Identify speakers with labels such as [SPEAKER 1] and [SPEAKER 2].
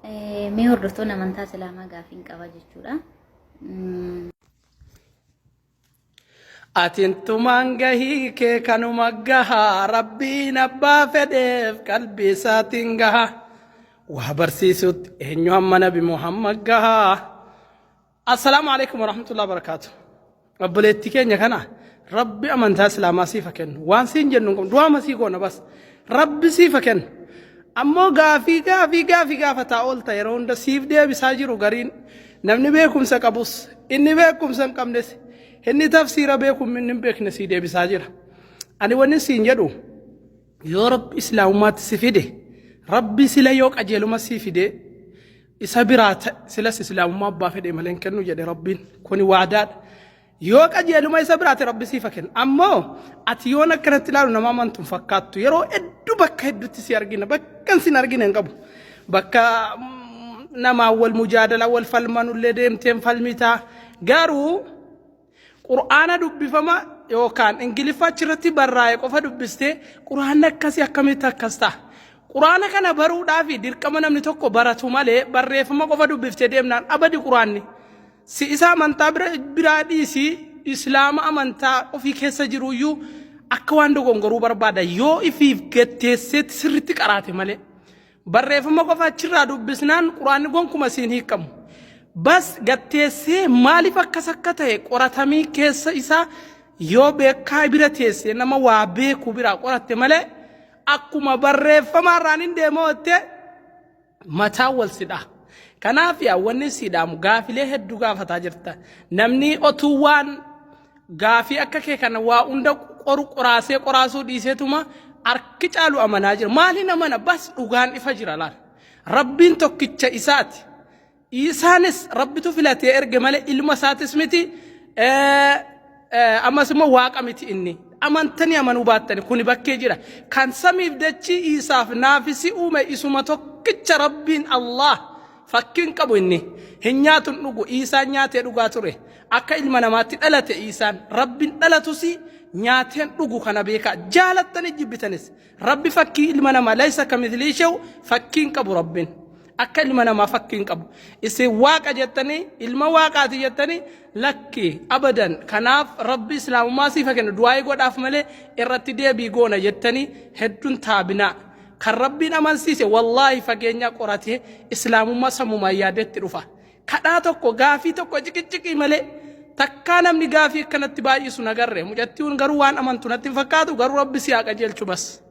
[SPEAKER 1] Mee hordoftoonni amantaa Islaamaa gaafiin qaba jechuudha.
[SPEAKER 2] Atintumaan gahii kee kanuma gaha Rabbiin abbaa fedheef qalbii isaatiin gaha waa barsiisutti eenyu hamma nabi Muhammad gaha. Assalaamu alaikum warahmatullahi wabarakaatu. Obboleettii keenya kana Rabbi amantaa Islaamaa siif haa kennu. Waan siin jennu hin qabnu. Du'aama sii goona bas. Rabbi siif haa kennu. Ammoo gaafii gaafii gaafii gaafataa oolta yeroo hunda siif deebisaa jiru gariin namni beekumsa qabus inni beekumsa hin qabnes inni tafsiira beeku inni hin beekne sii deebisaa jira. Ani wanni siin jedhu yoo Rabbi Islaamummaatti si fide Rabbi sila yoo qajeeluma sii fide isa biraa ta'e silas islaamummaa abbaa fedhe malee hin kennu jedhe Rabbiin kuni waadaadha. Yoo qajeeluma isa biraati Rabbi siif haa kennu. Ammoo ati yoon akkanatti ilaalu nama amantu hin fakkaattu. Yeroo hedduu bakka hedduutti si argina. Bakka sin argina hin qabu. Bakka namaan wal mujaadala wal falmanullee deemteen falmitaa. Garuu Qur'aana dubbifama yookaan Ingiliffa achirratti barraa'e qofa dubbistee Qur'aanni akkasii akkamitti akkas ta'a? Qur'aana kana baruudhaaf dirqama namni tokko baratu malee barreeffama qofa dubbiftee deemnaan abadi Qur'aanni. Si isa amantaa bira biraa dhiisii Islaama amantaa ofii keessa jiruyyuu akka waan dogongoruu barbaada yoo ifiif gatteesseetti sirriitti qaraate malee. Barreeffama qofa achirraa dubbisnaan Qur'aanni gonkuma siin hiikamu. Bas gatteessee maaliif akkas akka ta'e qoratamii keessa isaa yoo beekaa bira teessee nama waa beeku biraa qoratte malee akkuma barreeffama irraan hin deemoo jettee mataa wal si dhaha. Kanaaf yaa wanni si dhaamu gaafilee hedduu gaafataa jirta. Namni otuu waan gaafii akka kee kana waa hunda qoru qoraasee qoraasuu dhiiseetuma harki caalu amanaa jira. Maaliin amana? Bas dhugaan ifa jira laal. Rabbiin tokkicha isaati. Isaanis Rabbitu filatee erge malee ilma isaatis miti. Ammas immoo waaqa miti inni. Amantanii amanuu baattani kuni bakkee jira. Kan samiif dachii Isaaf naafisi uume isuma tokkicha Rabbiin Allah. Fakkii hin qabu inni. Hin nyaatu hin dhugu. Iisaan nyaatee dhugaa ture. Akka ilma namaatti dhalate Iisaan. Rabbiin dhalatus nyaateen dhugu kana beekaa. Jaalattanii jibbitanis. Rabbi fakkii ilma namaa laysa kamithlii she'u fakkii hin qabu Rabbiin. Akka ilma namaa fakkii hin qabu. Isin waaqa jettanii ilma waaqaati jettanii lakki abadan. Kanaaf Rabbi islaamummaa siif haa kennu du'aa'ii godhaaf malee irratti deebii goona jettanii hedduun taabinaa. Kan Rabbiin amansiise wallaahi fageenyaa qoratee islaamummaa sammumaan yaadeetti dhufa. Kadhaa tokko gaafii tokko ciqicciqii malee takkaa namni gaafii akkanatti baay'isu nagarre. Mucattiin garuu waan amantu natti hin fakkaatu garuu Rabbi si haa qajeelchu bas.